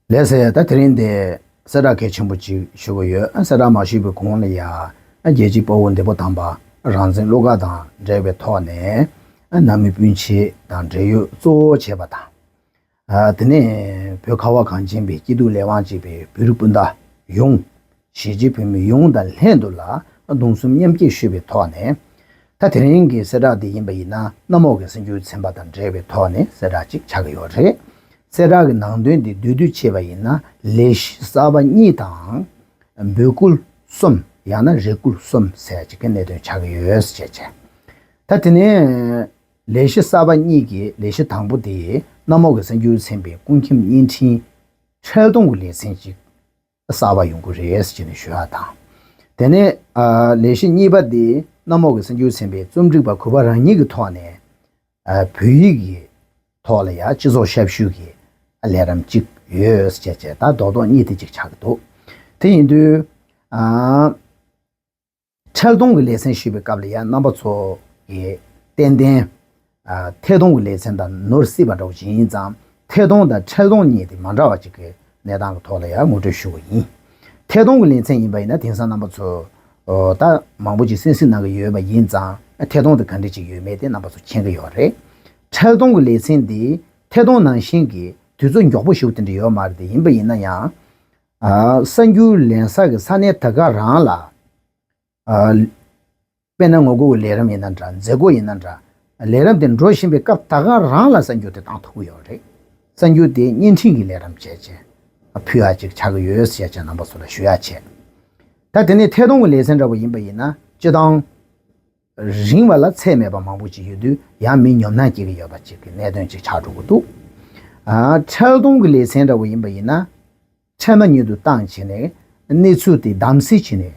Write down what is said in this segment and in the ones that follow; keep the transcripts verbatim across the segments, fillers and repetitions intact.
ལགས་སེ། ད་དེ་རིང་འདི་གསལ་བསྒྲགས་གལ་ཆེན་པོ་ཅིག་ཞུ་གི་ཡོད། གསལ་བསྒྲགས་མ་ཞུས་པའི་གོང་ལ་ཡ། རྒྱལ་གཅེས་དཔའ་བོ་འདས་པོ་དམ་པ་རང་བཙན་བློ་དགའ་དང་འབྲེལ་བའི་ཐོག་ནས་ནང་མི་སྤུན་མཆེད་དང་འབྲེལ་ཡོད་གཙོ་བོ་བྱས་པ་དང་། དེ་ནས་བོད་ཁ་བ་གངས་ཅན་པའི་སྐྱིད་སྡུག་ལས་དབང་བྱེད་པའི་བོད་རིགས་སྤུན་ཟླ་ཡོངས། གཞིས་བྱེས་བོད་མི་ཡོངས་དང་ལྷན་དུ་ལ་གདུང་སེམས་མཉམ་སྐྱེད་ཞུས་པའི་ཐོག་ནས། ད་དེ་རིང་གི་གསལ་བསྒྲགས་འདི་ཡིན་པ་ཡིན་ན། གནམ་འོག་གི་གསར་འགྱུར་ཚན་པ་དང་འབྲེལ་བའི་ཐོག་ནས་གསལ་བསྒྲགས་ཅིག་ཆགས་ཀྱི་ཡོད་རེད། གསལ་བསྒྲགས་ཀྱི་ནང་དོན་འདི་བསྡུས་བསྡུས་བྱས་པ་ཡིན་ན། ལས་གཞི་གསར་པ་གཉིས་དང་། འབོད་སྐུལ་གསུམ། ཡང་ན་རེ་སྐུལ་གསུམ་ཟེར་ཅིག་གི་གནད་དོན་ཆགས་ཀྱི་ཡོད་ཟེར་བྱས། ད་དེ་ནས་ལས་གཞི་གསར་པ་གཉིས་ཀྱི་ལས་གཞི་དང་པོ་དེ་གནམ་འོག་གི་གསར་འགྱུར་ཚན་པའི་སྐུ་མཁྱེན་བརྙན་འཕྲིན་འཕྲལ་གཏོང་གི་ལེ་ཚན་ཅིག་གསར་པ་ཡོང་གི་རེད་ཟེར་ནས་ཞུ་ཡ་དང་། དེ་ནས་ཨ་ལས་གཞི་གཉིས་པ་དེ་གནམ་འོག་གི་གསར་འགྱུར་ཚན་པའི་རྩོམ་སྒྲིག་པ་གུས་པ་རང་ཉིད་ཀྱི་ཐོག་ནས་ཨ་བོད་ཡིག་གི་ཐོག་ལ་ཡ་སྤྱི་ཚོགས་ཞབས་ཞུ་གི་ལས་རིམ་ཅིག་ཡོད་ཟེར་བྱས། ད་རྡོག་རྡོག་གཉིས་དེ་ཅིག་ཆགས་ཀྱི་འདུག། དེ་ཡིན་དུས་ཨ། འཕྲལ་གཏོང་གི་ལེ་ཚན་ཞུས་པའི་སྐབས་ལ་ཡང་རྣམ་པ་ཚོ་གིས་ཏན་ཏན་ཨ་ཐད་གཏོང་གི་ལེ་ཚན་དང་ནོར་སྲིད་པ་འདྲ་བོ་ཅིག་ཡིན་ཙང་། ཐད་གཏོང་དང་འཕྲལ་གཏོང་གཉིས་དེ་མ་འདྲ་བ་ཅིག་གི་གནས་སྟངས་ཀྱི་ཐོག་ལ་ཡང་ངོ་སྤྲོད་ཞུ་བ་ཡིན། ཐད་གཏོང་གི་ལེ་ཚན་ཡིན་པ་ཡིན་ན། དེང་སང་རྣམ་པ་ཚོ་ཨོ་ད་མང་པོ་ཅིག་གསན་གཟིགས་གནང་གི་ཡོད་པ་ཡིན་ཙང་། ཐད་གཏོང་དེ་ག་འདྲ་ཅིག་ཡོད་མེད་དེ་རྣམ་པ་ཚོ་མཁྱེན་གི་ཡོད་རེད། འཕྲལ་གཏོང་གི་ལེ་ཚན་དེ་ཐད་གཏོང་ནང་བཞིན་གྱི་དུས་ཚོད་མགྱོགས་པོ་ཞིག་དེ་འདྲ་ཡོད་མ་རེད་དེ། ཡིན་པ་ཡིན་ན་ཡང་ཨ་གསར་འགྱུར་ལེན་ས་གི་ས་གནས་དེ་ག་རང་ལ། ཨ་དཔེར་ན་ངོ་རྒོལ་གྱི་ལས་རིམ་ཡིན་ན་འདྲ། མཛད་སྒོ་ཡིན་ན་འདྲ། ལས་རིམ་དེ་འགྲོ་བཞིན་པའི་སྐབས་དེ་ག་རང་ལ་གསར་འགྱུར་དེ་བཏང་ཐུབ་ཀྱི་ཡོད་རེད། གསར་འགྱུར་དེ་བརྙན་འཕྲིན་གྱི་ལས་རིམ་བྱས་བྱས་ཕུལ་ཡ་ཅིག་ཆགས་ཀྱི་ཡོད་ཟེར་བྱས་རྣམ་པ་ཚོ་ལ་ཞུ་ཡ་བྱས། ད་དེ་ནས་ཐད་གཏོང་གི་ལེ་ཚན་འདྲ་བོ་ཡིན་པ་ཡིན་ན། སྤྱིར་བཏང་རིང་བ་ལ་ཚད་མེད་པ་མང་པོ་ཅིག་ཡོད་དུས། ཡང་མི་ཉོབ་སྣང་སྐྱེ་གི་ཡོད་པ་ཅིག་གི་གནད་དོན་ཅིག་ཆགས་འགྲོ་གི་འདུག། ཨ་འཕྲལ་གཏོང་གི་ལེ་ཚན་འདྲ་བོ་ཡིན་པ་ཡིན་ན། འཕྲལ་མ་ཉིད་དུ་བཏང་བྱས་ནས་གནས་ཚུལ་དེ་བདམས་གསེས་བྱས་ནས་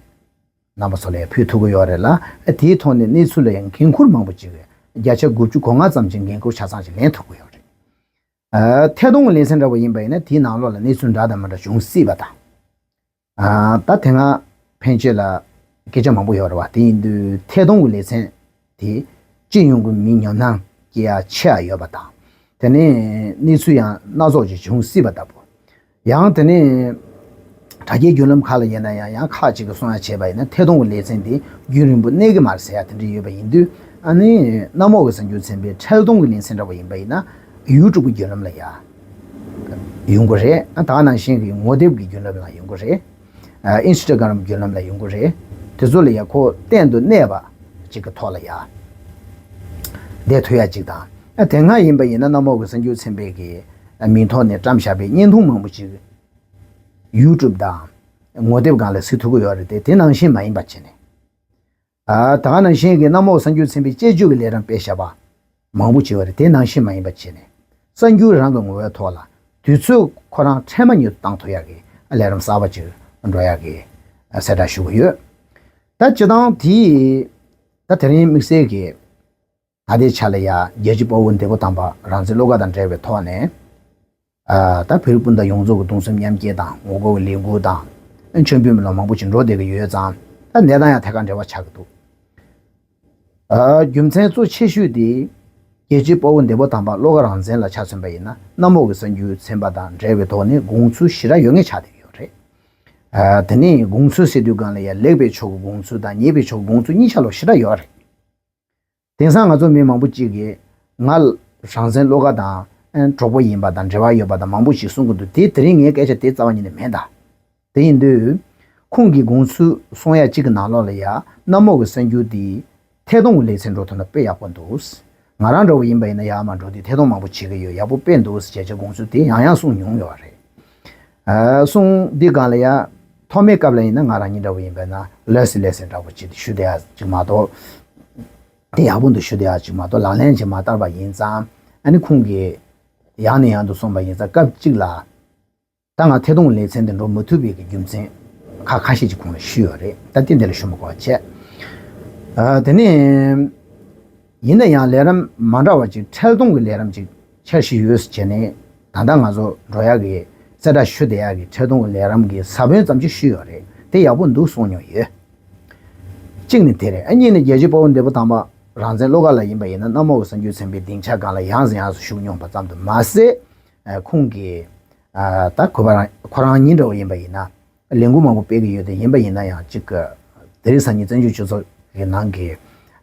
རྣམ་པ་ཚོ་ལ་ཕུལ་ཐུབ་ཀྱི་ཡོད་རེད་ལ། དེའི་ཐོག་ནས་གནས་ཚུལ་ལ་ཡང་འགན་ཁུར་མང་པོ་ཅིག་བརྒྱ་ཆ་དགུ་བཅུ་གོ་ལྔ་ཙམ་ཅིག་འགན་ཁུར་ཆ་ཚང་ཅིག་ལེན་ཐུབ་ཀྱི་ཡོད་རེད། ཨ་ཐད་གཏོང་གི་ལེ་ཚན་འདྲ་བོ་ཡིན་པ་ཡིན་ན། དེའི་ནང་ལོགས་ལ་གནས་ཚུལ་འདྲ་དང་མི་འདྲ་འབྱུང་སྲིད་པ་དང་། ཨ་ད་དེ་སྔ་ཕན་ཆད་ལ་སྐད་ཆ་མང་པོ་ཡོད་རེད་བ། དེ་ཡིན་དུས་ཐད་གཏོང་གི་ལེ་ཚན་དེ་སྤྱི་ཡོངས་ཀྱི་མི་ཉོབ་སྣང་སྐྱེ་ཡ་ཆེ་ཡ་ཡོད་པ་དང་། དེ་ནས་གནས་ཚུལ་ཡང་སྣ་ཚོགས་ཅིག་འབྱུང་སྲིད་པ་ལྟ་བུ། ཡང་དེ་ནས་དྲ་རྒྱའི་བརྒྱུད་ལམ་ཁག་ལ་ཡིན་ན་ཡང་། ཡང་ཁག་ཅིག་གིས་གསུང་ཡ་བྱས་པ་ཡིན་ན། ཐད་གཏོང་གི་ལེ་ཚན་དེ་རྒྱུན་རིང་པོ་གནས་ཀྱི་མ་རེད་ཟེར་ཡ་དེ་འདྲ་ཡོད་པ་ཡིན་དུས། ཨ་ནི་གནམ་འོག་གི་གསར་འགྱུར་ཚན་པའི་འཕྲལ་གཏོང་གི་ལེ་ཚན་འདྲ་བོ་ཡིན་པ་ཡིན་ན། ཡུ་ཊུབ་ཀྱི་བརྒྱུད་ལམ་ལ་ཡ་ཡོང་གི་རེད། ཨ་ད་ག་ནང་བཞིན་གྱི་ངོ་དེབ་ཀྱི་བརྒྱུད་ལམ་ལ་ཡོང་གི་རེད། ཨ་ཨིན་སི་ཊ་གྷ་རམ་བརྒྱུད་ལམ་ལ་ཡོང་གི་རེད། དེ་ཚོ་ལ་ཡ་ཁོ་གཏན་དུ་གནས་པ་ཅིག་གི་ཐོག་ལ་ཡ་བསྡད་ཐུབ་ཡ་ཅིག་དང་། ཨ་དེ་སྔ་ཡིན་པ་ཡིན་ན་གནམ་འོག་གི་གསར་འགྱུར་ཚན་པའི་གི་མིང་ཐོག་ནས་བཀྲམ་བཞག་པའི་བརྙན་ཐུང་མང་པོ་ཅིག་ཡུ་ཊུབ་དང་ངོ་དེབ་སྒང་ལ་གཟིགས་ཐུབ་ཀྱི་ཡོད་རེད་དེ། དེ་ནང་བཞིན་མ་ཡིན་པ་བྱས་ནས། ཨ་ད་ག་ནང་བཞིན་གྱི་གནམ་འོག་གསར་འགྱུར་ཚན་པའི་དཔྱད་བརྗོད་ཀྱི་ལས་རིམ་སྤེལ་བཞག་པ་མང་པོ་བྱས་པ་རེད། དེ་ནང་བཞིན་མ་ཡིན་པ་བྱས་ནས། གསར་འགྱུར་རང་གི་ངོ་བོའི་ཐོག་ལ་དུས་ཚོད་ཁོ་རང་འཕྲལ་མ་ཉིད་དུ་བཏང་ཐུབ་ཡག་གི་ལས་རིམ་གསར་པ་ཅིག་འགྲོ་ཡག་གི་གསལ་བསྒྲགས་ཞུ་གི་ཡོད། ད་སྤྱིར་བཏང་དེ་ད་དེ་རིང་དམིགས་བསལ་གྱི་ད་ལྟའི་ཆ་ལ་ཡ་རྒྱལ་གཅེས་དཔའ་བོ་འདས་པོ་དམ་པ་རང་བཙན་བློ་དགའ་དང་འབྲེལ་བའི་ཐོག་ནས། ཨ་ད་བོད་རིགས་སྤུན་ཟླ་ཡོངས་རྫོགས་ཀྱི་གདུང་སེམས་མཉམ་སྐྱེད་དང་། ངོ་རྒོལ་གྱི་ལས་འགུལ་དང་། མཆོད་འབུལ་མི་ལོ་མང་པོ་ཅིག་འགྲོ་བསྡད་ཀྱི་ཡོད་ཙང་། ད་གནས་སྟངས་ཡང་ཐད་ཀར་འབྲེལ་བ་ཆགས་ཀྱི་འདུག། ཨ་རྒྱུ་མཚན་གཙོ་ཆེ་ཤོས་དེ་རྒྱལ་གཅེས་དཔའ་བོ་འདས་པོ་དམ་པ་བློ་དགའ་རང་བཙན་ལ་ཆ་མཚོན་པ་ཡིན་ན། གནམ་འོག་གི་གསར་འགྱུར་ཚན་པ་དང་འབྲེལ་བའི་ཐོག་ནས་དགོངས་ཚུལ་ཞེ་དྲག་ཡོད་མཁན་ཆགས་བསྡད་ཀྱི་ཡོད་རེད། ཨ་དེ་ནས་དགོངས་ཚུལ་ཟེར་དུས་སྒང་ལ་ཡ་ལེགས་པའི་ཕྱོགས་ཀྱི་དགོངས་ཚུལ་དང་། ཉེས་པའི་ཕྱོགས་ཀྱི་དགོངས་ཚུལ་གཉིས་ཆ་ལོ་ཞེ་དྲག་ཡོད་རེད། དེང་སང་ང་ཚོ་མི་མང་པོ་ཅིག་གིས་ང་རང་བཙན་བློ་དགའ་དང་ཨ་གྲོགས་པོ་ཡིན་པ་དང་འབྲེལ་བ་ཡོད་པ་དང་མང་པོ་ཞིག་གསུང་གི་འདུག། དེ་དེ་རིང་ངའི་སྐད་ཆ་དེ་རྩ་བ་ཉིད་ནས་མིན་ད། དེ་ཡིན་དུས་ཁོང་གི་དགོངས་ཚུལ་གསུང་ཡ་གཅིག་གི་ནང་ལོགས་ལ་ཡ། གནམ་འོག་གི་གསར་འགྱུར་འདི་ཐད་གཏོང་གི་ལེ་ཚན་འགྲོ་ཐུབ་ན་དཔེ་ཡག་པོ་འདུག། ང་རང་འདྲ་བོ་ཡིན་པ་ཡིན་ན་ཡར་མར་འགྲོ་དུས་ཐད་གཏོང་མང་པོ་བྱེད་ཀྱི་ཡོད། ཡག་པོ་དཔེ་འདུག་ཟེར་བྱས་དགོངས་ཚུལ་དེ་ཡང་ཡང་གསུངས་མྱོང་ཡོད་རེད། ཨ་གསུང་འདི་སྒང་ལ་ཡ། ཐོག་མའི་སྐབས་ལ་ཡིན་ན་ང་རང་ཉིད་འདྲ་བོ་ཡིན་པ་ན་ལགས་སེ་ལགས་སེ་འདྲ་བོ་ཅིག་ཞུ་བསྡད་ཡ་ཅིག་མ་གཏོགས། དེ་ཡག་པོ་འདུག་ཞུ་བསྡད་ཡ་ཅིག་མ་གཏོགས། ལག་ལེན་ཅིག་མ་བསྟར་བ་ཡིན་ཙང་། ཨ་ནི་ཁོང་གིས་ཡང་ནས་ཡང་དུ་གསུངས་པ་ཡིན་ཙང་། སྐབས་གཅིག་ལ་ད་ང་ཐད་གཏོང་ལེ་ཚན་དུ་འགྲོ་མ་ཐུབ་པའི་གི་རྒྱུ་མཚན་ཁ་ཁ་ཤས་ཅིག་ཁོང་ལ་ཞུས་ཡོད་རེད། ད་དེ་འདི་ལ་ཞུ་མི་དགོས་པ་བྱས། ཨ་དེ་ནས་ཡིན་ན་ཡང་ལས་རིམ་མ་འདྲ་བ་ཅིག་འཕྲལ་གཏོང་གི་ལས་རིམ་ཅིག་འཆར་གཞི་ཡོད་ཟེར་བྱས་ནས། ད་ལྟ་ང་ཚོ་འགྲོ་ཡག་གི་གསལ་བསྒྲགས་ཞུ་བསྡད་ཡག་གི་འཕྲལ་གཏོང་གི་ལས་རིམ་གི་ས་བོན་ཙམ་ཅིག་ཞུས་ཡོད་རེད། དེ་ཡག་པོ་འདུག་གསུང་མྱོང་ཡོད། གཅིག་ནི་དེ་རེད། ཨ་གཉིས་ནི་རྒྱལ་གཅེས་དཔའ་བོ་འདས་པོ་དམ་པ་རང་བཙན་བློ་དགའ་ལགས་ཡིན་པ་ཡིན་ན། གནམ་འོག་གི་གསར་འགྱུར་ཚན་པའི་སྡིངས་ཆ་སྒང་ལ་ཡང་སེ་ཡང་སེ་ཞུགས་མྱོང་བ་ཙམ་དུ་མ་ཟད། ཨ་ཁོང་གིས་ ཨ་ད་གུས་པ་རང་ཁོ་རང་ཉིད་འདྲ་བོ་ཡིན་པ་ཡིན་ན། ལས་འགུལ་མང་པོ་སྤེལ་གྱི་ཡོད་དེ། ཡིན་པ་ཡིན་ན་ཡང་གཅིག་གི་དེ་རིང་སང་ཉིན་བཙན་བྱོལ་སྤྱི་ཚོགས་ཀྱི་ནང་གི་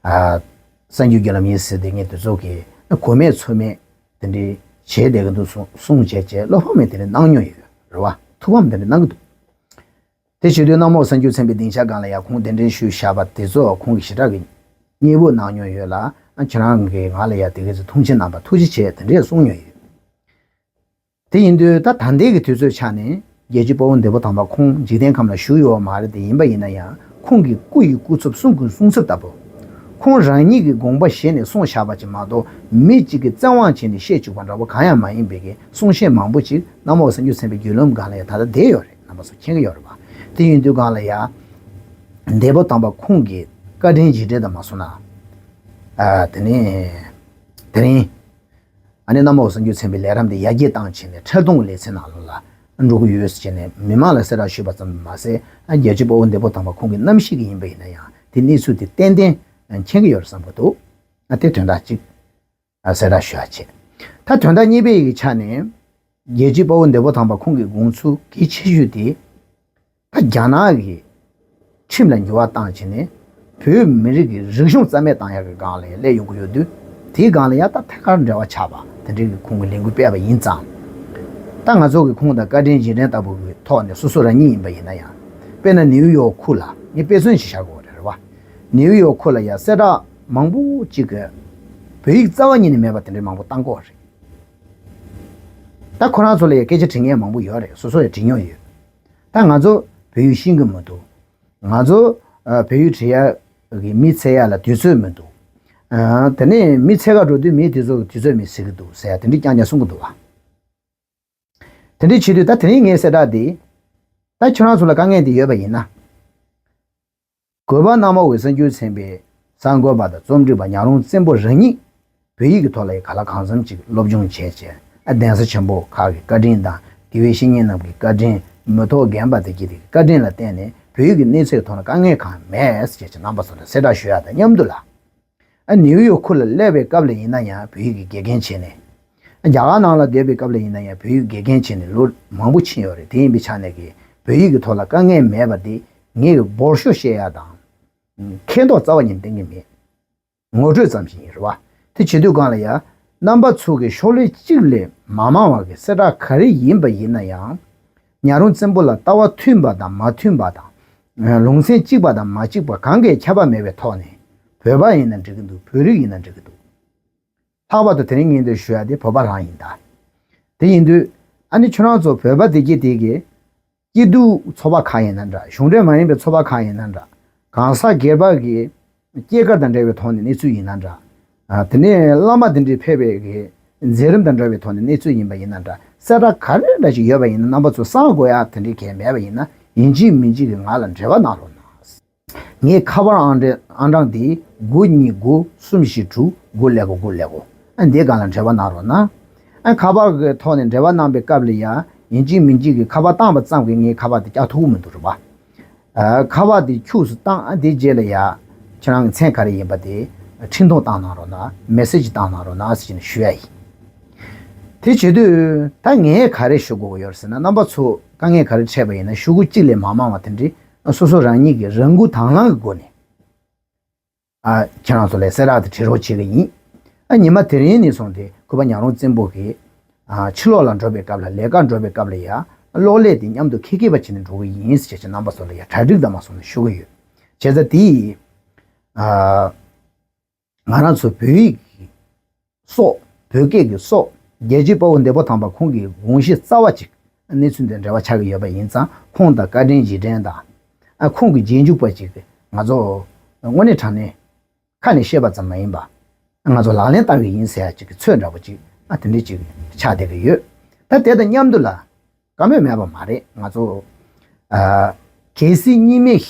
ཨ་གསར་འགྱུར་བརྒྱུད་ལམ་ཡིན་ཟེར་དེ་ངས་དེ་ཚོ་གི་གོ་མེད་ཚོར་མེད་དེ་འདྲའི་བྱས་བསྡད་ཀྱི་འདུག་གསུང་གསུང་བྱས་བྱས་བློ་ཕམ་མེད་དེ་འདྲ་གནང་མྱོང་ཡོད་རེད་བ། ཐུགས་ཕམ་དེ་འདྲ་གནང་གི་འདུག་དེ་བྱེད་དུས་གནམ་འོག་གསར་འགྱུར་ཚན་པའི་སྡིངས་ཆ་སྒང་ལ་ཡང་ཁོང་གདན་འདྲེན་ཞུས་བཞག་པ་དེ་ཚོ་ཁོང་གིས་ཞེ་དྲག་གི་མཉེས་པོ་གནང་མྱོང་ཡོད་ལ། ཁྱེད་རང་གིས་ང་ལ་ཡང་དེ་ག་ཚོད་ཐུགས་རྗེ་གནང་བ་ཐུགས་རྗེ་ཆེ་དེ་འདྲས་གསུངས་མྱོང་ཡོད། དེ་ཡིན་དུས་ད་ད་ལྟའི་གི་དུས་ཚོད་ཆ་ནས་རྒྱལ་གཅེས་དཔའ་བོ་འདས་པོ་དམ་པ་ཁོང་འཇིག་རྟེན་ཁམས་ལ་བཞུགས་ཡོད་མ་རེད། དེ་ཡིན་པ་ཡིན་ན་ཡང་ཁོང་གི་སྐུ་ཡི་སྐུ་ཚབ་གསུང་གི་གསུང་ཚབ་ལྟ་བུ། ཁོང་རང་ཉིད་ཀྱི་དགོངས་པ་བཞེས་ནས་གསུངས་བཞག་པ་ཅིག་མ་གཏོགས། མི་གཅིག་གིས་བཙན་དབང་བྱས་ནས་བཤད་བཅུག་པ་འདྲ་པོ་གང་ཡང་མ་ཡིན་པའི་གི་གསུང་བཤད་མང་པོ་ཅིག་གནམ་འོག་གསར་འགྱུར་ཚན་པའི་བརྒྱུད་ལམ་སྒང་ལ་ཡང་ད་ལྟ་བསྡད་ཡོད་རེད། རྣམ་པ་ཚོ་མཁྱེན་གྱི་ཡོད་རེད་པ། དེ་ཡིན་དུས་སྒང་ལ་ཡང་འདས་པོ་དམ་པ་ཁོང་གི་བཀའ་དྲིན་རྗེས་དྲན་དང་མ་སོང་ན། ཨ་དེ་ནས་དེ་རིང་ཨ་ནི་གནམ་འོག་གསར་འགྱུར་ཚན་པའི་ལས་རིམ་དེ་ཡར་རྒྱས་བཏང་བྱས་ནས་འཁྲབ་སྟོན་ལེ་ཚན་ནང་ལོགས་ལ་འགྲོ་གི་ཡོད་ཟེར་བྱས་ནས་མི་མང་ལ་གསལ་བསྒྲགས་ཞུས་པ་ཙམ་མ་ཟད། ཨ་རྒྱལ་གཅེས་དཔའ་བོ་འདས་པོ་དམ་པ་ཁོང་གི་རྣམ་ཤེས་ཀྱི་ཡིན་པ་ཡིན་ན་ཡང་དེ་གནས་ཚུལ་དེ་ཏན་ཏན་མཁྱེན་གྱི་ཡོད་རེད་བསམ་གྱི་འདུག་ཨ་དེ་དོན་དག་གཅིག་ཨ་གསལ་བསྒྲགས་ཞུ་ཡ་བྱས། ད་དོན་དག་གཉིས་པའི་གི་ཆ་ནས་རྒྱལ་གཅེས་དཔའ་བོ་འདས་པོ་དམ་པ་ཁོང་གི་དགོངས་ཚུལ་གལ་ཆེ་ཤོས་དེ། ད་རྒྱ་ནག་གི་ཁྲིམས་ལ་འགྱུར་བ་བཏང་བྱས་ནས་བོད་མི་རིགས་ཀྱི་རིག་གཞུང་རྩ་མེད་བཏང་ཡག་གི་སྒང་ལ་སླེབས་ཡོང་གི་ཡོད་དུས། དེའི་སྒང་ལ་ཡང་ད་ཐད་ཀར་འབྲེལ་བ་ཆགས་པ་དེ་འདྲའི་གི་ཁོང་གི་ལས་འགུལ་སྤེལ་བ་ཡིན་ཙང་། ད་ང་ཚོ་གི་ཁོང་དང་བཀའ་དྲིན་རྗེས་དྲན་ལྟ་བུ་གི་ཐོག་ནས་སོ་སོ་རང་ཉིད་ཡིན་པ་ཡིན་ན་ཡང་། དཔེར་ན་ནིའུ་ཡོག་ཁུལ་ལ་ངས་དཔེ་མཚོན་ཞིག་བཞག་དགོས་རེད་བ། ནིའུ་ཡོག་ཁུལ་ལ་ཡང་གསལ་བསྒྲགས་མང་པོ་ཅིག་གི་བོད་ཡིག་རྩ་བ་ཉིད་ནས་མེད་པ་དེ་འདྲའི་མང་པོ་བཏང་གི་ཡོད་རེད། ད་ཁོ་རང་ཚོ་ལ་ཡང་སྐད་ཆ་དྲི་མཁན་མང་པོ་ཡོད་རེད། སོ་སོ་ཡང་དྲི་མྱོང་ཡོད། ད་ང་ཚོ་བོད་ཡིག་ཤེས་ཀྱི་མི་འདུག་ང་ཚོ་ཨ་བོད་ཡིག་བྲིས་ཡ་གི་མི་འཚོལ་ཡ་ལ་དུས་ཚོད་མི་འདུག་ཨ་དེ་ནས་མི་འཚོལ་ག་འགྲོ་དུས་མི་དེ་ཚོ་གི་དུས་ཚོད་མེད་ཟེར་གི་འདུག་ཟེར་ཡ་དེ་འདྲ་རྐྱང་རྐྱང་གསུང་གི་འདུག་བ། དེ་འདྲ་བྱེད་དུས་ད་དེ་རིང་ངའི་གསལ་བསྒྲགས་འདི། ད་ཁྱོད་རང་ཚོ་ལ་དཀའ་ངལ་འདི་ཡོད་པ་ཡིན་ན། གུས་པ་གནམ་འོག་གི་གསར་འགྱུར་ཚན་པའི་གསར་འགོད་པ་དང་རྩོམ་སྒྲིག་པ་ཉག་རོང་བཙན་པོ་རང་ཉིད་བོད་ཡིག་གི་ཐོག་ལ་ཡི་ག་ལ་གང་འཚམ་ཅིག་སློབ་སྦྱོང་བྱས་བྱས། ཨ་གདན་ས་ཆེན་པོ་ཁག་གི་བཀའ་དྲིན་དང་དགེ་བའི་བཤེས་གཉེན་རྣམས་ཀྱི་བཀའ་དྲིན། མི་ཐོག་རྒན་པ་དེ་གྱི་དེ་བཀའ་དྲིན་ལ་བརྟེན་ནས་བོད་ཡིག་གི་གནས་ཚད་ཐོག་ན་དཀའ་ངལ་གང་མེད་ཟེར་བྱས་རྣམ་པ་ཚོ་ལ་གསལ་བསྒྲགས་ཞུ་ཡ་དང་མཉམ་དུ་ལ། ཨ་ནིའུ་ཡོག་ཁུལ་ལ་སླེབས་པའི་སྐབས་ལ་ཡིན་ན་ཡང་བོད་ཡིག་གི་དགེ་རྒན་བྱས་ནས། རྒྱ་གར་ནང་ལ་བསྡད་པའི་སྐབས་ལ་ཡིན་ན་ཡང་བོད་ཡིག་དགེ་རྒན་བྱས་ནས་ལོ་མང་པོ་ཕྱིན་ཡོད་རེད། དེ་ཡིན་པའི་ཆ་ནས་ཀྱི་བོད་ཡིག་གི་ཐོག་ལ་དཀའ་ངལ་མེད་པ་དེ་ངས་འབོར་ཤོག་བཤད་ཡ་དང་། མཁས་མདོག་རྩ་བ་ཉིད་བསྟན་གྱི་མེད། ངོ་སྤྲོད་ཙམ་ཞིག་ཡིན་རེད་བ། དེ་བྱེད་དུས་སྒང་ལ་ཡ། རྣམ་པ་ཚོ་གི་ཤོག་ལྷེ་གཅིག་ལས་མ་མང་བ་གི་གསལ་བསྒྲགས་ག་རེ་ཡིན་པ་ཡིན་ན་ཡང་། ཉ་རོང་བཙན་པོ་ལ་ལྟ་བ་མཐུན་པ་དང་མ་མཐུན་པ་དང་། ལུང་ཚན་གཅིག་པ་དང་མ་གཅིག་པ་གང་གས་ཁྱབ་པ་མེད་པའི་ཐོག་ནས། བོད་པ་ཡིན་ན་འགྲིག་གི་འདུག་བོད་རིགས་ཡིན་ན་འགྲིག་གི་འདུག་ལྷག་པར་དུ་དེ་རིང་ངས་འདིར་ཞུ་ཡ་དེ་བོད་པ་རང་ཡིན་ད། དེ་ཡིན་དུས། ཨ་ནི་ཁྱོད་རང་ཚོ་བོད་པ་དེ་གྱིས་དེ་གི་སྐྱིད་སྡུག་ཚོགས་པ་ཁག་ཡིན་ན་འདྲ། གཞུང་འབྲེལ་མ་ཡིན་པའི་ཚོགས་པ་ཁག་ཡིན་ན་འདྲ། གང་ཟག་སྒེར་པ་གི་སྐྱེས་སྐར་དང་འབྲེལ་བའི་ཐོག་ནས་གནས་ཚུལ་ཡིན་ན་འདྲ། ཨ་དེ་ནས་བླ་མ་དེ་འདྲའི་ཕེབས་པའི་གི་མཛད་རིམ་དང་འབྲེལ་བའི་ཐོག་ནས་གནས་ཚུལ་ཡིན་པ་ཡིན་ན་འདྲ། གསལ་བསྒྲགས་ག་རེ་འདྲ་ཞིག་ཡོད་པ་ཡིན་ན། རྣམ་པ་ཚོ་གསང་དགོས་ཡ་དེ་འདྲའི་གལ་མེད་པ་ཡིན་ན། ཡིན་གཅིག་མིན་གཅིག་གི་ང་ལ་འབྲེལ་བ་གནང་རོགས་གནང་། ངའི་ཁ་པར་ཨང་གྲངས་ཨང་གྲངས་དེ་དགུ་གཉིས་དགུ་གསུམ་བཞི་དྲུག་དགུ་ཀླད་ཀོར་དགུ་ཀླད་ཀོར། ཨ་འདིའི་སྒང་ལ་འབྲེལ་བ་གནང་རོགས་གནང་། ཨ་ཁ་པར་གྱི་ཐོག་ནས་འབྲེལ་བ་གནང་པའི་སྐབས་ལ་ཡ། ཡིན་གཅིག་མིན་གཅིག་གི་ཁ་པར་བཏང་པ་ཙམ་གྱིས་ངའི་ཁ་པར་དེ་བཀྱག་ཐུབ་ཀྱི་མི་འདུག་རེད་པ། ཨ་ཁ་པར་དེ་ཁྱུགས་སུ་བཏང་། ཨ་དེའི་རྗེས་ལ་ཡ། ཁྱེད་རང་གི་མཚན་ག་རེ་ཡིན་པ་དེ་འཕྲིན་ཐུང་བཏང་གནང་རོགས་གནང་། མེ་སེ་ཇི་བཏང་གནང་རོགས་གནང་ཟེར་ནས་ཞུ་ཡ་ཡིན། དེ་བྱེད་དུས་ད་ངས་ག་རེ་ཞུ་དགོས་ཀྱི་ཡོད་རེད་ཟེར་ན། རྣམ་པ་ཚོ་དཀའ་ངལ་ག་རེ་འཕྲད་པ་ཡིན་ན། ཤོག་གུ་གཅིག་ལས་མ་མང་བ་དེ་འདྲའི་སོ་སོ་རང་ཉིད་ཀྱི་རང་འགུལ་དང་བླངས་ཀྱི་སྒོ་ནས། ཨ་ཁྱེད་རང་ཚོ་ལ་གསལ་བསྒྲགས་དེ་བྲིས་རོགས་བྱེད་ཀྱི་ཡིན། ཨ་ཉི་མ་དེ་རིང་ནས་བཟུང་སྟེ་གུས་པ་ཉ་རོང་བཙན་པོ་གིས། ཨ་ཕྱི་ལོགས་ལ་འགྲོ་བའི་སྐབས་ལ། ལས་ཀར་འགྲོ་བའི་སྐབས་ལ་ཡ། གློག་ཀླད་དེ་མཉམ་དུ་འཁྱེར་འཁྱེར་བ་བྱས་ནས་འགྲོ་གི་ཡིན་ཟེར་བྱས་རྣམ་པ་ཚོ་ལ་ཡ་གྲ་སྒྲིག་དང་མ་སོང་ནས་ཞུ་གི་ཡོད། བྱས་ཙང་དེ་ཡིས། ཨ་ང་རང་ཚོ་བོད་ཡིག་གི་སྲོག་བོད་སྐད་ཀྱི་སྲོག་རྒྱལ་གཅེས་དཔའ་བོ་འདས་པོ་དམ་པ་ཁོང་གི་དགོངས་གཞི་རྩ་བ་གཅིག་གནས་ཚུལ་འདི་འབྲེལ་བ་ཆགས་ཀྱི་ཡོད་པ་ཡིན་ཙང་། ཁོང་དང་བཀའ་དྲིན་རྗེས་དྲན་དང་། ཨ་ཁོང་གི་རྗེས་འཇུག་པ་ཅིག་ང་ཚོ་དངོས་གནས་དྲང་གནས་ཁ་ནས་བཤད་པ་ཙམ་མ་ཡིན་པ། ང་ཚོ་ལག་ལེན་བསྟར་གྱི་ཡིན་ཟེར་ཡ་ཅིག་གི་ཚོད་འདྲ་པོ་ཅིག་ཨ་དེ་འདྲ་ཅིག་ཆགས་བསྡད་ཀྱི་ཡོད། ད་དེ་དང་མཉམ་དུ་ལ་བཀའ་མོལ་མེད་པ་མ་རེད། ང་ཚོ་ཨ་གལ་སྲིད་གཉིས་མེད་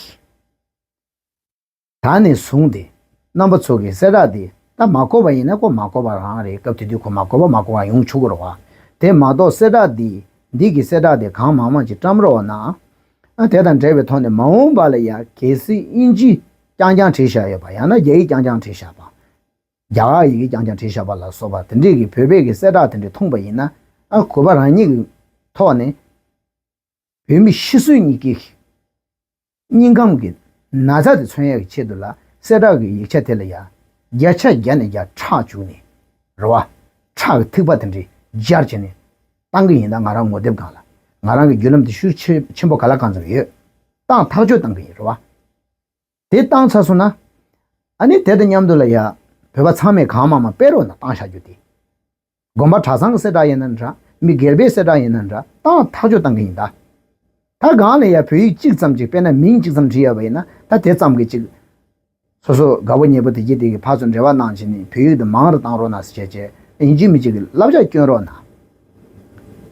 ད་ནས་བཟུང་སྟེ་རྣམ་པ་ཚོ་གི་གསལ་བསྒྲགས་འདི་ད་མ་གོ་བ་ཡིན་ན་ཁོ་མ་གོ་བ་རང་རེད། སྐབས་དེ་དུས་ཁོ་མ་གོ་བ་མ་གོ་བ་ཡོང་ཆོག་གི་རེད་བ། དེ་མ་གཏོགས་གསལ་བསྒྲགས་འདི་འདི་གི་གསལ་བསྒྲགས་དེ་གང་མང་མང་ཅིག་བཀྲམ་རོགས་གནང་། ཨ་དེ་དང་འབྲེལ་བའི་ཐོག་ནས་མ་འོངས་པ་ལ་ཡ་གལ་སྲིད་དབྱིན་ཇི་རྐྱང་རྐྱང་བྲིས་བཞག་ཡོད་པ། ཡང་ན་རྒྱ་ཡིག་རྐྱང་རྐྱང་བྲིས་བཞག་པ། རྒྱ་གར་ཡི་གེ་རྐྱང་རྐྱང་བྲིས་བཞག་པ་ལ་སོགས་པ་དེ་འདྲས་ཀྱི་བོད་པའི་གི་གསལ་བསྒྲགས་དེ་འདྲས་མཐོང་པ་ཡིན་ན། ཨ་གུས་པ་རང་ཉིད་ཀྱི་ ཐོག་ནས་བོད་མི་ཤི་གསོན་གཉིས་ཀའི་སྙིང་ཁམས་ཀྱི་ན་ཚ་དེ་མཚོན་ཡག་གི་ཆེད་དུ་ལ་གསལ་བསྒྲགས་ཀྱི་ཡིག་ཆ་དེ་ལ་ཡ་བརྒྱ་ཆ་བརྒྱ་ནས་བརྒྱ་ཁྲག་བཅུག་ནས་རེད་བ། ཁྲག་གི་ཐིགས་པ་དེ་འདྲའི་སྦྱར་བྱས་ནས་བཏང་གི་ཡིན། ད་ང་རང་ངོ་དེབ་སྒང་ལ་ང་རང་གི་བརྒྱུད་ལམ་དེ་ཤུགས་ཆེ་ཆེན་པོ་ག་ལ་གང་འཚམ་ཡོད། བཏང་ཐག་གཅོད་བཏང་གི་ཡིན་རེད་བ། དེ་བཏང་ཚར་སོང་ན། ཨ་ནི་དེ་དང་མཉམ་དུ་ལ་ཡ། བོད་པ་ཚང་མས་གང་མང་མང་སྤེལ་རོགས་གནང་བཏང་བཞག་རྒྱུ་དེ། དགོན་པ་གྲྭ་ཚང་གི་གསལ་བསྒྲགས་ཡིན་ན་འདྲ། མི་སྒེར་པའི་གསལ་བསྒྲགས་ཡིན་ན་འདྲ། བཏང་ཐག་གཅོད་བཏང་གི་ཡིན་ད། ད་གང་ལ་ཡ་བོད་ཡིག་གཅིག་ཙམ་ཅིག་དཔེར་ན་མིང་གཅིག་ཙམ་བྲིས་ཡོད་པ་ཡིན་ན་ད་དེ་ཙམ་གྱིས་ཅིག་སོ་སོ་དགའ་པོ་ཉེ་པོ་དེ་གྱིས་དེ་གི་ཕར་ཚུར་འབྲེལ་བ་གནང་བྱས་ནས་བོད་ཡིག་དེ་མང་རུ་བཏང་རོགས་གནང་ཟེར་བྱས་བྱས་ཡིན་གཅིག་མིན་གཅིག་གི་བསླབ་བྱ་སྐྱོན་རོགས་གནང་།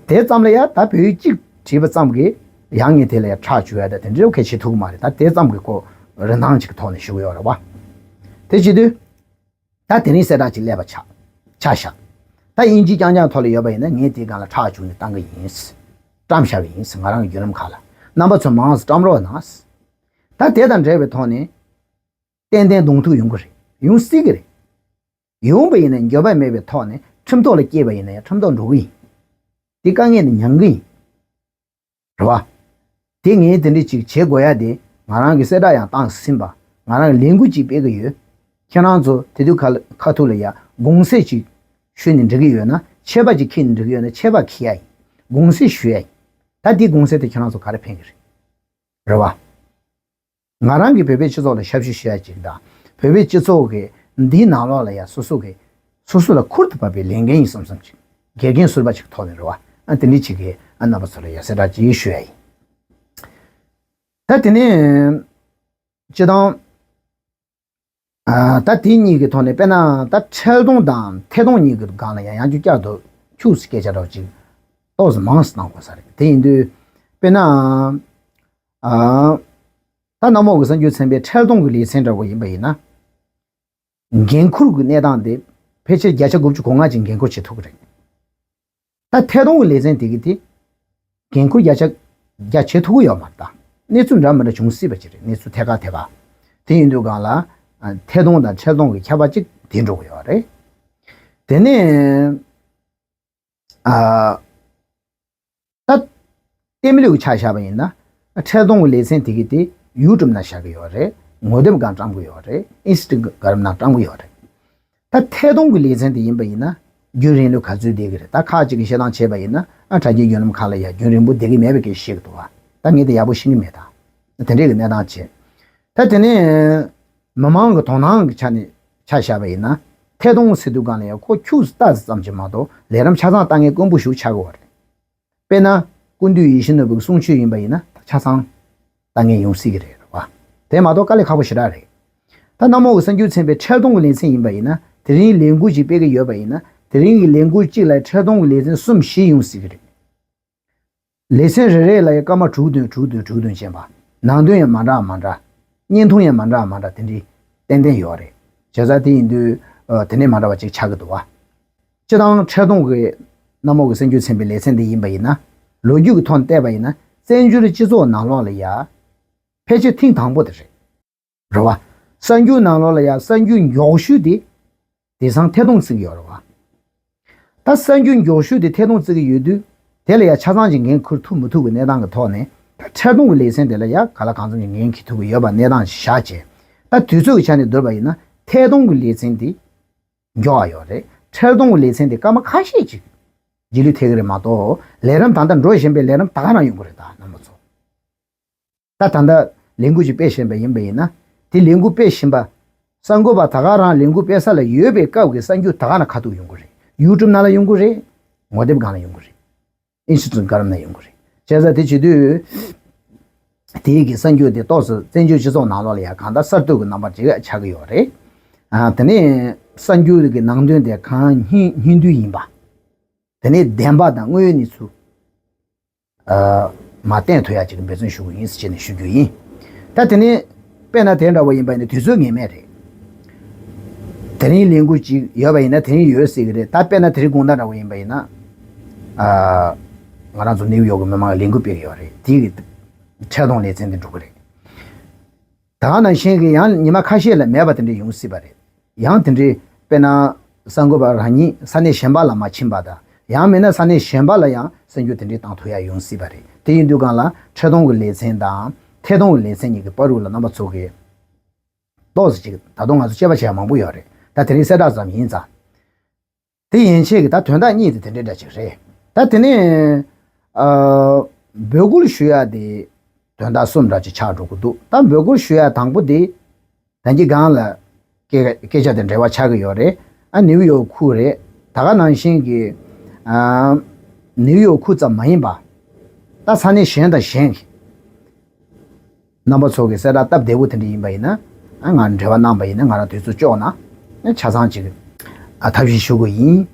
དེ་ཙམ་ལ་ཡ་ད་བོད་ཡིག་གཅིག་བྲིས་པ་ཙམ་གྱིས་ཡང་ངས་དེ་ལ་ཡ་ཁྲག་བཅུག་ཡ་ད་དེ་འདྲའི་ག་བྱེད་ཐུབ་ཀྱི་མ་རེད། ད་དེ་ཙམ་གྱི་ཁོ་རིན་ཐང་ཅིག་གི་ཐོག་ནས་ཞུ་གི་ཡོད་རེད་བ། དེ་བྱེད་དུས། ད་དེ་རིང་གསལ་བསྒྲགས་ཅིག་སླེབས་པ་ཆགས་ཆགས་བཞག་ད་དབྱིན་ཇི་རྐྱང་རྐྱང་ཐོག་ལ་ཡོད་པ་ཡིན་ན་ངས་དེའི་སྒང་ལ་ཁྲག་བཅུག་ནས་བཏང་གི་ཡིན། བཀྲམ་བཞག་གི་ཡིན། ང་རང་གི་བརྒྱུད་ལམ་ཁག་ལ་རྣམ་པ་ཚོ་མང་ཙམ་བཀྲམ་རོགས་གནང་། ད་དེ་དང་འབྲེལ་བའི་ཐོག་ནས་ཏན་ཏན་གདོང་ཐུག་ཡོང་གི་རེད། ཡོང་སྲིད་ཀྱི་རེད། ཡོང་པ་ཡིན་ན་འགྱོད་པ་མེད་པའི་ཐོག་ནས་ཁྲིམས་ཐོག་ལ་སྐྱེས་པ་ཡིན་ན་ཡང་ཁྲིམས་ཐོག་འགྲོ་གི་ཡིན། དེ་དཀའ་ངལ་ནི་མྱང་གི་ཡིན། རེད་བ། དེ་ངས་དེ་འདྲ་ཅིག་བྱེད་དགོས་ཡ་དེ་ང་རང་གི་གསལ་བསྒྲགས་ཡང་བཏང་ཟིན་པ། ང་རང་གི་ལས་འགུལ་ཅིག་སྤེལ་གི་ཡོད། ཁྱེད་རང་ཚོ་དེ་དུས་ཁ་ཁ་ཐུག་ལ་ཡ་དགོངས་སེལ་ཅིག་ཞུས་ནས་འགྲིག་གི་ཡོད་ན་ཆད་པ་ཅིག་འཁྱེར་ནས་འགྲིག་གི་ཡོད་ན་ཆད་པ་འཁྱེར་ཡ་ཡིན། དགོངས་སེལ་ཞུ་ཡ་ཡིན། ད་དེ་དགོངས་སེལ་དེ་ཁྱེད་རང་ཚོ་ག་རེ་ཕན་གི་རེད། རེད་བ། ང་རང་གིས་བོད་པའི་སྤྱི་ཚོགས་ལ་ཞབས་ཞུ་ཞུ་ཡ་ཅིག་དང་བོད་པའི་སྤྱི་ཚོགས་ཀྱི་འདིའི་ནང་ལོགས་ལ་ཡ་སོ་སོ་གི་སོ་སོ་ལ་ཁུར་དུ་བབས་པའི་ལས་འགན་ཡིན་བསམ་བསམ་ཅིག་འགལ་རྐྱེན་ཟུར་པ་ཅིག་ཐོག་ནས་རེད་བ། ཨ་དེ་འདྲ་ཅིག་གིས་ཨ་རྣམ་པ་ཚོ་ལ་ཡ་གསལ་བསྒྲགས་ཅིག་ཞུ་ཡ་ཡིན། ད་དེ་ནས་སྤྱི་བཏང་ཨ་ད་དེ་གཉིས་ཀྱི་ཐོག་ནས་དཔེར་ན་ད་ཁྲལ་གཏོང་དང་ཐད་གཏོང་གཉིས་ཀྱི་སྒང་ལ་ཡང་ཡང་བསྐྱར་བསྐྱར་དུ་ཁྱུག་ཙམ་སྐད་ཆ་འདྲ་བོ་ཅིག་ཏོག་ཙམ་མང་ཙམ་གནང་དགོས་ས་རེད། དེ་ཡིན་དུས་དཔེར་ན་ཨ་ད་གནམ་འོག་གི་གསར་འགྱུར་ཚན་པའི་ཁྲལ་གཏོང་གི་ལེ་ཚན་འདྲ་བོ་ཡིན་པ་ཡིན་ན། འགན་འཁུར་གྱི་གནས་སྟངས་དེ་ཕལ་ཆེར་བརྒྱ་ཆ་དགུ་བཅུ་གོ་ལྔ་ཅིག་འགན་འཁུར་བྱེད་ཐུབ་ཀྱི་རེད། ད་ཐད་གཏོང་གི་ལེ་ཚན་དེ་གི་དེ་འགན་འཁུར་བརྒྱ་ཆ་བརྒྱ་བྱེད་ཐུབ་ཀྱི་ཡོད་མ་རེད། ད་གནས་ཚུལ་འདྲ་མི་འདྲ་བྱུང་སྲིད་པ་ཅིག་རེད། གནས་ཚུལ་ཐད་ཀར་ཐད་ཀར། དེ་ཡིན་དུས་སྒང་ལ་ཨ་ཐད་གཏོང་དང་ཁྲལ་གཏོང་གི་ཁྱད་པར་ཅིག་དེ་འགྲོ་གི་ཡོད་རེད། དེ་ནས་ཨ། ད་ལྟད་མོ་ལུགས་ཆ་བཞག་པ་ཡིན་ན་ཁྲལ་གཏོང་གི་ལེ་ཚན་དེ་གི་དེ་ཡུ་ཊུབ་ནང་བཞག་གི་ཡོད་རེད། ངོ་དེབ་སྒང་བཀྲམ་གི་ཡོད་རེད། ཨིན་སི་ཊ་གྷ་རམ་ནང་བཀྲམ་གི་ཡོད་རེད། ད་ཐད་གཏོང་གི་ལེ་ཚན་དེ་ཡིན་པ་ཡིན་ན་རྒྱུན་རིང་ལོ་ག་ཚོད་བསྡད་ཀྱི་རེད། ད་ཁག་ཅིག་གི་བཤད་སྟངས་བྱས་པ་ཡིན་ན་ཨ་དྲ་རྒྱའི་བརྒྱུད་ལམ་ཁག་ལ་ཡ་རྒྱུན་རིང་པོ་བསྡད་ཀྱི་མེད་པའི་སྐད་ཆ་བཤད་ཀྱི་འདུག་བ། ད་ངས་དེ་ཡག་པོ་ཤེས་ཀྱི་མེད། ད་དེ་འདྲས་ཀྱི་གནས་སྟངས་བྱས། ད་དེ་ནས་མི་མང་གི་དོ་སྣང་གི་ཆ་ནས་ཆ་བཞག་པ་ཡིན་ན་ཐད་གཏོང་ཟེར་དུས་སྒང་ལ་ཡ་ཁོ་ཁྱུག་ཙམ་ལྟ་ཙམ་ཅིག་མ་གཏོགས་ལས་རིམ་ཆ་ཚང་ལྟ་མཁན་དཀོན་པོ་ཞིག་ཆགས་ཀྱི་ཡོད་རེད། དཔེར་ན་ཀུན་འདུས་ཡིད་བཞིན་ནོར་བུའི་གསུང་ཆོས་ཡིན་པ་ཡིན་ན་ཆ་ཚང་ལྟ་མཁན་ཡོང་སྲིད་ཀྱི་རེད་བ། དེ་མ་གཏོགས་དཀའ་ལས་ཁག་པོ་ཞེ་དྲག་རེད། ད་གནམ་འོག་གི་གསར་འགྱུར་ཚན་པའི་ཁྲལ་གཏོང་གི་ལེ་ཚན་ཡིན་པ་ཡིན་ན་དེ་རིང་ལས་འགུལ་ཅིག་སྤེལ་གྱི་ཡོད་པ་ཡིན་ན་དེ་རིང་གི་ལས་འགུལ་གཅིག་ལ་ཁྲལ་གཏོང་གི་ལེ་ཚན་གསུམ་བཞི་ཡོང་སྲིད་ཀྱི་རེད། ལེ་ཚན་རེ་རེ་ལ་ཡང་སྐར་མ་དྲུག་བདུན་དྲུག་བདུན་དྲུག་བདུན་ཅན་པ། ནང་དོན་ཡང་མ་འདྲ་མ་འདྲ། བརྙན་ཐུང་ཡང་མ་འདྲ་མ་འདྲ་དེ་འདྲའི་ཏན་ཏན་ཡོད་རེད། བྱས་ཙང་དེ་ཡིན་དུས་ཨ་དེ་ནས་མ་འདྲ་བ་ཅིག་ཆགས་ཀྱི་འདུག་བ། སྤྱིར་བཏང་ཁྲལ་གཏོང་གི་གནམ་འོག་གི་གསར་འགྱུར་ཚན་པའི་ལེ་ཚན་འདི་ཡིན་པ་ཡིན་ན། ལོ་རྒྱུས་ཀྱི་ཐོག་ནས་བལྟས་པ་ཡིན་ན་བཙན་བྱོལ་སྤྱི་ཚོགས་ནང་ལོགས་ལ་ཡ། ཕལ་ཆེར་ཐེངས་དང་པོ་དེ་རེད། རེད་བ། གསར་འགྱུར་ནང་ལོགས་ལ་ཡ་གསར་འགྱུར་མགྱོགས་ཤོས་དེ། དེང་སང་ཐད་གཏོང་བརྩི་གི་ཡོད་རེད་བ། ད་གསར་འགྱུར་མགྱོགས་ཤོས་དེ་ཐད་གཏོང་བརྩི་གི་ཡོད་དུས། དེ་ལ་ཡ་ཆ་ཚང་གི་འགན་འཁུར་ཐུབ་མི་ཐུབ་ཀྱི་གནས་སྟངས་ཀྱི་ཐོག་ནས། ད་ཁྲལ་གཏོང་གི་ལེ་ཚན་དེ་ལ་ཡ་ག་ལ་གང་འཚམ་གྱི་འགན་འཁྱེར་ཐུབ་ཀྱི་ཡོད་པ་གནས་སྟངས་ཤིག་བཞག་བྱས། ད་དུས་ཚོད་ཀྱི་ཆ་ནས་བསྡུར་བ་ཡིན་ན་ཐད་གཏོང་གི་ལེ་ཚན་དེ་མགྱོགས་པ་ཡོད་རེད། ཁྲལ་གཏོང་གི་ལེ་ཚན་དེ་སྐར་མ་ཁ་ཤས་ཅིག་རྗེས་ལུས་ཐེབས་ཀྱི་རེད་མ་གཏོགས་ལས་རིམ་ད་ལྟ་འགྲོ་བཞིན་པའི་ལས་རིམ་ད་ག་རང་ཡོང་གི་རེད། ད་རྣམ་པ་ཚོ། ད་ད་ལྟ་ལས་འགུལ་ཅིག་སྤེལ་བཞིན་པ་ཡིན་པ་ཡིན་ན། དེ་ལས་འགུལ་སྤེལ་བཞིན་པ། གསར་འགོད་པ་ད་ག་རང་ལས་འགུལ་སྤེལ་ས་ལ་ཡོད་པའི་སྐབས་ཀྱི་གསར་འགྱུར་ད་ག་ནས་ཁ་ཐུག་ཡོང་གི་རེད། ཡུ་ཊུབ་ནང་ལ་ཡོང་གི་རེད། ངོ་དེབ་སྒང་ལ་ཡོང་གི་རེད། ཨིན་སི་ཊ་གྷ་རམ་ནང་ཡོང་གི་རེད། བྱས་ཙང་དེ་བྱེད་དུས། དེའི་གི་གསར་འགྱུར་དེ་ཏོག་ཙམ་བཙན་བྱོལ་སྤྱི་ཚོགས་ནང་ལོགས་ལ་ཡང་གང་ལྟར་གསར་གཏོད་ཀྱི་རྣམ་པ་ཅིག་ཆགས་ཀྱི་ཡོད་རེད། ཨ་དེ་ནས་གསར་འགྱུར་གྱི་ནང་དོན་དེ་གང་སྙིང་སྙིང་བསྡུས་ཡིན་པ། དེ་ནས་བདེན་པ་དང་དངོས་ཡོད་གནས་ཚུལ། ཨ་མ་བསྟན་ཐུབ་ཡ་ཅིག་འབད་བརྩོན་ཞུ་གི་ཡིན་ཟེར་བྱས་ནས་ཞུ་རྒྱུ་ཡིན། ད་དེ་ནས་དཔེར་ན་དེ་འདྲ་བོ་ཡིན་པ་ཡིན་ན་དུས་ཚོད་ངེས་མེད་རེད། དེ་རིང་ལས་འགུལ་ཅིག་ཡོད་པ་ཡིན་ན་དེ་རིང་ཡོད་སྲིད་ཀྱི་རེད། ད་དཔེར་ན་དེ་རིང་དགོང་དག་འདྲ་བོ་ཡིན་པ་ཡིན་ན། ཨ་ང་རང་ཚོ་ནིའུ་ཡོག་གི་མི་མང་ལས་འགུལ་སྤེལ་གྱི་ཡོད་རེད། དེ་གི་ཁྲལ་གཏོང་ལེ་ཚན་དེ་འགྲོ་གི་རེད། ད་ག་ནང་བཞིན་གྱི་ཡང་ཉི་མ་ཁ་ཤས་ལ་མེད་པ་དེ་འདྲ་ཡོང་སྲིད་པ་རེད། ཡང་དེ་འདྲའི་དཔེར་ན་གསར་འགོད་པ་རང་ཉིད་ས་གནས་གཞན་པ་ལ་མ་ཕྱིན་པ་དང་ ཡང་མིན་ན་ས་གནས་གཞན་པ་ལ་ཡང་གསར་འགྱུར་དེ་འདྲའི་བཏང་ཐུབ་ཡ་ཡོང་སྲིད་པ་རེད། དེ་ཡིན་དུས་སྒང་ལ་འཕྲལ་གཏོང་གི་ལེ་ཚན་དང་ཐད་གཏོང་གི་ལེ་ཚན་གཉིས་ཀྱི་བར་དུ་ལ་རྣམ་པ་ཚོ་གིས་ཏོག་ཙམ་ཅིག་ད་དུང་ང་ཚོ་དཔྱད་པ་བྱེད་ཡ་མང་པོ་ཡོད་རེད། ད་དེ་རིང་གསལ་བསྒྲགས་ཙམ་ཡིན་ཙང་། དེ་ཡན་ཆད་ཀྱི་ད་དོན་དག་གཉིས་དེ་དེ་འདྲའི་འདྲ་ཅིག་རེད། ད་དེ་ནས་ཨ། འབོད་སྐུལ་ཞུ་ཡ་དེ་དོན་དག་གསུམ་འདྲ་ཅིག་ཆགས་འགྲོ་གི་འདུག་ད་འབོད་སྐུལ་ཞུ་ཡ་དང་པོ་དེ་ད་གིན་སྒང་ལ་སྐད་སྐད་ཆ་དེ་འབྲེལ་བ་ཆགས་ཀྱི་ཡོད་རེད། ཨ་ནིའུ་ཡོག་ཁུལ་རེད། ད་ག་ནང་བཞིན་གྱི་ཨ། ནིའུ་ཡོག་ཁུལ་ཙམ་མ་ཡིན་པ་ད་ས་གནས་གཞན་དང་གཞན་གྱི་རྣམ་པ་ཚོ་གི་གསལ་བསྒྲགས་སྟབས་བདེ་པོ་དེ་འདྲ་ཡིན་པ་ཡིན་ན། ཨ་ང་འབྲེལ་བ་གནང་པ་ཡིན་ན་ང་རང་དུས་ཚོད་ལྕོགས་ན་ཨ་ཆ་ཚང་ཅིག་ཨ་ཐབས་ཤེས་ཞུ་དགོས་ཡིན།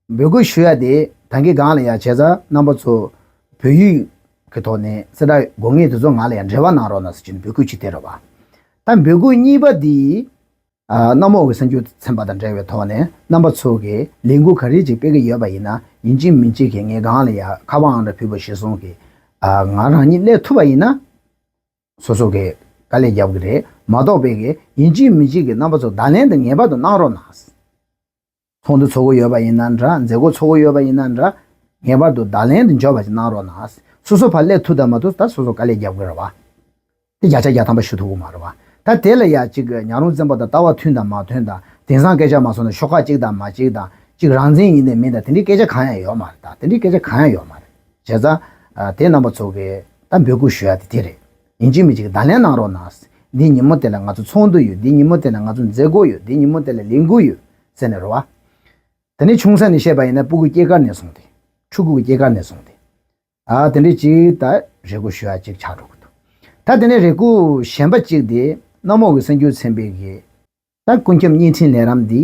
འབོད་སྐུལ་ཞུ་ཡ་དེ་ད་གིན་སྒང་ལ་ཡ་བྱས་ཙང་རྣམ་པ་ཚོ་བོད་ཡིག་གི་ཐོག་ནས་གསལ་བསྒྲགས་དགོས་ངེས་དེ་ཚོ་ང་ལ་ཡ་འབྲེལ་བ་གནང་རོགས་གནང་ཟེར་གྱི་འབོད་སྐུལ་ཅིག་དེ་རེད་བ། ད་འབོད་སྐུལ་གཉིས་པ་དེ་ཨ། གནམ་འོག་གི་གསར་འགྱུར་ཚན་པ་དང་འབྲེལ་བའི་ཐོག་ནས་རྣམ་པ་ཚོ་གིས་ལས་འགུལ་ག་རེ་ཅིག་སྤེལ་གྱི་ཡོད་པ་ཡིན་ན་ཡིན་གཅིག་མིན་གཅིག་གིས་ངའི་སྒང་ལ་ཡ་ཁ་པར་ཨང་གྲངས་ཕུལ་བ་གཞིར་བཟུང་གིས་ཨ། ང་རང་ཉིད་སླེབས་ཐུབ་པ་ཡིན་ན་སོ་སོ་གིས་དཀའ་ལས་རྒྱབ་ཀྱི་རེད་མ་གཏོགས་པའི་གི་ཡིན་གཅིག་མིན་གཅིག་གིས་རྣམ་པ་ཚོ་བརྡ་ལན་དེ་ངེས་པར་དུ་གནང་རོགས་གནང་། ཚོགས་འདུ་ཚོགས་ཀྱི་ཡོད་པ་ཡིན་ན་འདྲ། མཛད་སྒོ་ཚོགས་ཀྱི་ཡོད་པ་ཡིན་ན་འདྲ། ངེས་པར་དུ་བརྡ་ལན་དེ་འབྱོར་བ་ཞིག་གནང་རོགས་གནང་། སོ་སོ་ཕར་སླེབས་ཐུབ་དང་མ་ཐུབ་ད་སོ་སོ་དཀའ་ལས་རྒྱབ་དགོས་རེད་བ། དེ་བརྒྱ་ཆ་བརྒྱ་ཐམ་པ་ཞུ་ཐུབ་ཀྱི་མ་རེད་བ། ད་དེ་ལ་ཡ་གཅིག་ཉག་རོང་བཙན་པོ་དང་ལྟ་བ་མཐུན་དང་མ་མཐུན་དང་དེང་སང་སྐད་ཆ་མ་སོང་ན་ཤོག་ཁག་གཅིག་དང་མ་གཅིག་དང་གཅིག་རང་བཙན་ཡིན་ནའི་མིན་དང་དེ་འདྲའི་སྐད་ཆ་གང་ཡང་ཡོད་མ་རེད། ད་དེ་འདྲའི་སྐད་ཆ་གང་ཡང་ཡོད་མ་རེད། བྱས་ཙང་། དེ་རྣམ་པ་ཚོ་གིས་ད་འབོད་སྐུལ་ཞུ་ཡ་དེ་དེ་རེད། ཡིན་གཅིག་མིན་གཅིག་བརྡ་ལན་གནང་རོགས་གནང་། འདི་ཉིན་མོ་དེ་ལ་ང་ཚོ་ཚོགས་འདུ་ཡོད། འདི་ཉིན་མོ་དེ་ལ་ང་ཚོ་མཛད་སྒོ་ཡོད། འདི་ཉིན་མོ་དེ་ལ་ལས་འགུལ་ཡོད་ཟེར་ནས་རེད་བ། དེ་ནས་ཆུང་ས་ནས་བཤད་པ་ཡིན་ན་སྤུ་གུ་སྐྱེས་སྐར་ནས་བཟུང་སྟེ། ཕྲུ་གུ་གི་སྐྱེས་སྐར་ནས་བཟུང་སྟེ། ཨ་དེ་འདྲའི་ཅིག་ད་རེ་སྐུལ་ཞུ་ཡ་ཅིག་ཆགས་འགྲོ་གི་འདུག་ད་དེ་ནས་རེ་སྐུལ་གཞན་པ་ཅིག་དེ་གནམ་འོག་གི་གསར་འགྱུར་ཚན་པའི་གི་ད་ཀུན་ཁྱབ་བརྙན་འཕྲིན་ལས་རིམ་འདི་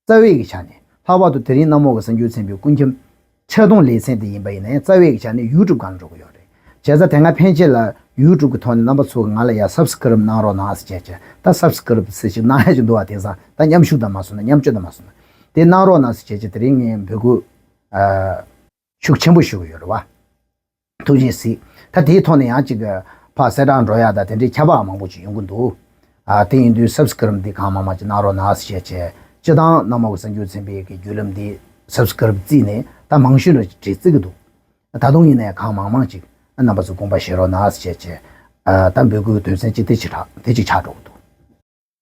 རྩ་བའི་གི་ཆ་ནས་ལྷག་པར་དུ་དེ་རིང་གནམ་འོག་གི་གསར་འགྱུར་ཚན་པའི་ཀུན་ཁྱབ་འཕྲལ་གཏོང་ལེ་ཚན་དེ་ཡིན་པ་ཡིན་ན་ཡང་རྩ་བའི་གི་ཆ་ནས་ཡུ་ཊུབ་སྒང་ལ་འགྲོ་གི་ཡོད་རེད། བྱས་ཙང་དེ་སྔ་ཕན་ཆད་ལ་ཡུ་ཊུབ་གི་ཐོག་ནས་རྣམ་པ་ཚོ་གི་ང་ལ་ཡ་སབ་སི་ཀི་རབ་གནང་རོགས་གནང་ཟེར་བྱས་བྱས། ད་སབ་སི་ཀི་རབ་ཟེར་ཞིག་གནང་ཡ་ཅིག་འདུག་བ། དེང་སང་ད་མཉམ་ཞུགས་དང་མ་སོང་ན་མཉམ་སྤྱོད་དང་མ་སོང་ན་དེ་གནང་རོགས་གནང་ཟེར་བྱས་བྱས། དེ་རིང་ངས་འབོད་སྐུལ་ཨ། ཤུགས་ཆེན་པོ་ཞུ་གི་ཡོད་རེད་བ། ཐུགས་རྗེ་གཟིགས། ད་དེའི་ཐོག་ནས་ཡང་ཅིག་ཕར་གསལ་བསྒྲགས་འགྲོ་ཡ་ད་དེ་འདྲའི་ཁྱབ་པ་མང་པོ་ཅིག་ཡོང་གི་འདུག་ཨ་དེ་ཡིན་དུས་སབ་སི་ཀི་རབ་འདི་གང་མང་མང་ཅིག་གནང་རོགས་གནང་ཟེར་བྱས་བྱས། སྤྱིར་བཏང་གནམ་འོག་གི་གསར་འགྱུར་ཚན་པའི་གི་བརྒྱུད་ལམ་འདི་སབ་སི་ཀི་རབ་བརྩིས་ནས་ད་མང་ཤོས་ལ་རེ་བརྩི་གི་འདུག་ད་དུང་ཡིན་ནའི་གང་མང་མང་ཅིག་རྣམ་པ་ཚོ་དགོངས་པ་བཞེས་རོགས་གནང་ཟེར་བྱས་བྱས། ཨ་ད་འབོད་སྐུལ་དོན་ཚན་གཅིག་དེ་ཅིག་དྲག་དེ་ཅིག་ཆགས་འགྲོ་གི་འདུག་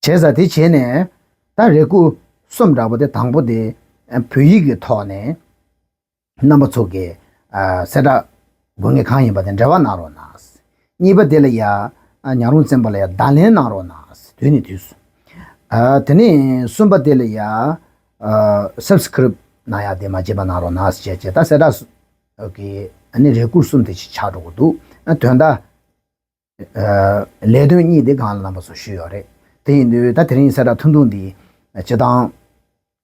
བྱས་ཙང་དེ་བྱས་ནས་ད་རེ་སྐུལ་གསུམ་འདྲ་པོ་དེ། དང་པོ་དེ་བོད་ཡིག་གི་ཐོག་ནས་རྣམ་པ་ཚོ་གིས་ཨ་གསལ་བསྒྲགས་དགོས་ངེས་གང་ཡིན་པ་དེ་འབྲེལ་བ་གནང་རོགས་གནང་། གཉིས་པ་དེ་ལ་ཡ་ཨ་ཉག་རོང་བཙན་པོ་ལ་ཡ་བརྡ་ལན་གནང་རོགས་གནང་། དུས་ནས་དུས་སུ། ཨ་དེ་ནས་གསུམ་པ་དེ་ལ་ཡ་ཨ་སབ་སི་ཀི་རབ་གནང་ཡ་དེ་མ་བརྗེད་པ་གནང་རོགས་གནང་ཟེར་བྱས་བྱས། ད་གསལ་བསྒྲགས་གི་ཨ་ནི་རེ་སྐུལ་གསུམ་དེ་ཅིག་ཆགས་འགྲོ་གི་འདུག་ཨ་དོན་དག་ལས་དོན་གཉིས་དེ་སྒང་ལ་རྣམ་པ་ཚོ་ཞུས་ཡོད་རེད། དེ་ཡིན་དུས་ད་དེ་རིང་གསལ་བསྒྲགས་ཐུང་ཐུང་འདི་སྤྱིར་བཏང་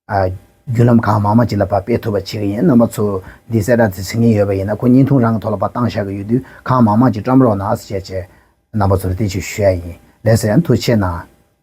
ཨ་བརྒྱུད་ལམ་གང་མང་མང་ཅིག་ལ་ཕར་སྤེལ་ཐུབ་པ་བྱེད་ཀྱི་ཡིན། རྣམ་པ་ཚོ་འདི་གསལ་བསྒྲགས་དེ་གཟིགས་མཁན་ཡོད་པ་ཡིན་ན་ཁོ་བརྙན་ཐུང་རང་གི་ཐོག་ལ་ཕར་བཏང་བཞག་གི་ཡོད་དུས་གང་མང་མང་ཅིག་བཀྲམ་རོགས་གནང་ཟེར་བྱས་བྱས་རྣམ་པ་ཚོ་ལ་དེ་ཅིག་ཞུ་ཡ་ཡིན། ལགས་སོ། ཡང་ཐུགས་རྗེ་གནང་།